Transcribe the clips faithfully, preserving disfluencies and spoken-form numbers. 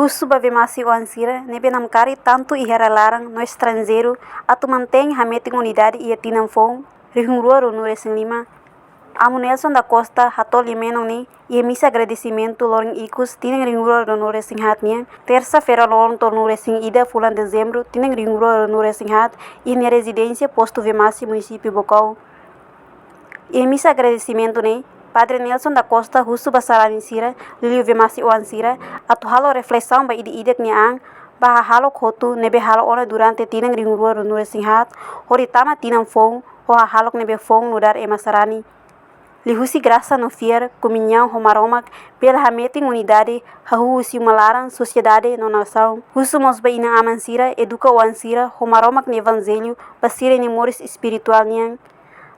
Husu ba Vemasse oan sira ne'ebé namkari tantu iha rai-laran no estranjeiru atu mantein hametin unidade iha tinan foun rihun rua ruanulu resin lima. Amu Nelson da Costa hato'o lia-menon ne'e iha misa agradesimentu loron ikus tinan rihun rua ruanulu resin haat nian, tersa-feira loron tolunulu resin ida fulan Dezembru tinan rihun rua ruanulu resin haat, iha nia rezidénsia postu Vemasse, munisípiu Baucau. Iha misa agradesimentu ne'e, Padre Nelson da Costa husu ba sarani sira, liuliu Vemasse oan sira, atu halo reflesaun ba ida-idak nia an ba hahalok hotu ne'ebé halo ona durante tinan rihun rua ruanulu resin haat, hodi tama tinan foun ho hahalok ne'ebé foun nu'udar ema sarani. Liuhusi grasa no fiar, komuñaun ho Maromak, bele hametin unidade, hahú husi uma laran, sosiedade no nasaun. Husu mós ba inan-aman sira eduka oan sira ho Maromak nia Evanjellu ba sira-nia moris espirituál nian.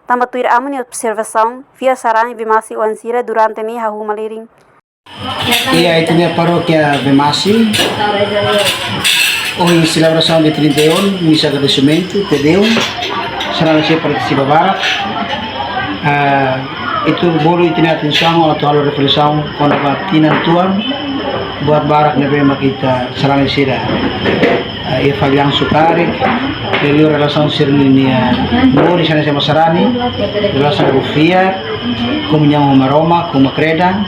Tanba tuir amu nia observasaun, fiar sarani Vemasse oan sira durante ne'e hahú malirin. Iha ita-nia parókia Vemasse, ohin selebrasaun dia trinta e um, misa agradesimentu, Te Deum, sarani sira partisipa barak. Ah, ita bolu ita-nia atensaun atu halo reflesaun kona-ba tinan tuan, buat barak ne'ebé mak ita sarani sira, ah, iha fallansu karik, liuliu relasaun sira-nia moris hanesan ema sarani, relasaun ho fiar, komuñaun ho Maromak, ho uma-kreda,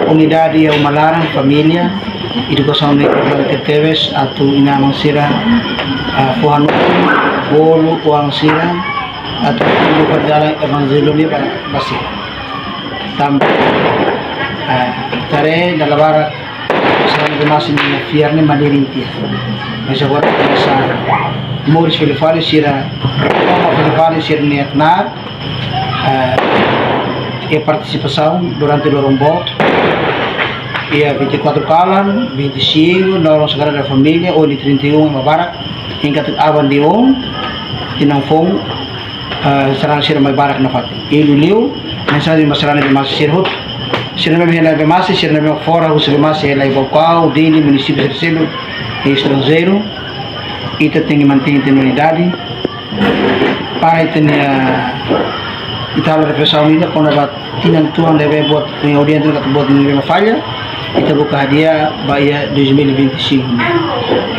unidade iha uma laran, família, edukasaun ne'e importante tebes atu inan-aman sira, ah, fó hanoin, bolu oan sira atu kontinua fó dalan Evanjellu ne'e ba, ba sira. Tanba, ah, ita haree dala barak sarani Vemasse nia fiar ne'e malirin tiha. Mas agora komesa moris fila fali sira, retoma fila fali sira-nia knaar, eh, iha partisipasaun durante loron boot. Iha vinte e quatro kalan, vinte e cinco, loron Sagrada Família, ohin trinta e um ema barak, enkuantu aban-bainrua, tinan foun, eh, sarani sira mai barak nafatin. I liuliu, mensajen ba sarani Vemasse sira hotu. Sira ne'ebé hela Vemasse, sira ne'ebé fora husi Vemasse, hela iha Baucau, Dili, munisípiu sira seluk, i estranjeiru. Ita tenke mantein ita-nia unidade. Para ita-nia, ita halo reflesaun ida kona-ba tinan tuan ne'ebé buat, nia audiénsia ne'e buat ne'ebé mak falla, ita buka hadi'a ba iha dois mil e vinte e cinco.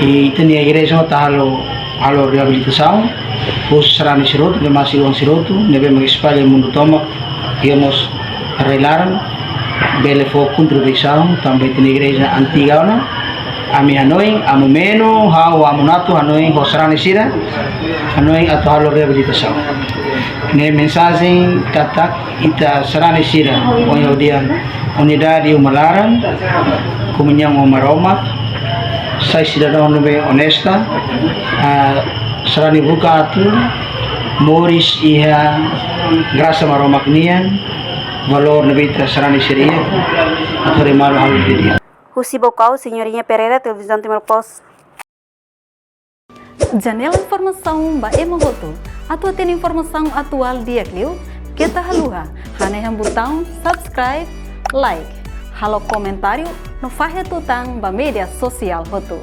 I ita-nia igreja mak ita halo, halo reabilitasaun, husi sarani sira hotu, Vemasse oan sira hotu, ne'ebé mak espalla iha mundu tomak, iha mós rai-laran, bele fó kontribuisaun, tanba ita-nia igreja antiga ona, ami hanoin, amu Meno, ha'u, amu Nato, hanoin, ho sarani sira, hanoin atu halo reabilitasaun. Ne'e mensajen katak ita sarani sira, ohin ha'u dehan, unidade uma laran, komuñaun ho Maromak, sai sidadaun ne'ebé onesta, ah, sarani buka atu moris iha grasa Maromak nian, valór ne'ebé ita sarani sira iha, atu haree malu halo didi'ak. Husi Baucau, Senhorinha Pereira, Televizaun Timor Post. Janela informasaun ba ema hotu. Atu hatene informasaun atuál di'ak liu, keta haluha hanehan butaun subscribe, like, halo komentáriu no fahe tutan ba média sosiál hotu.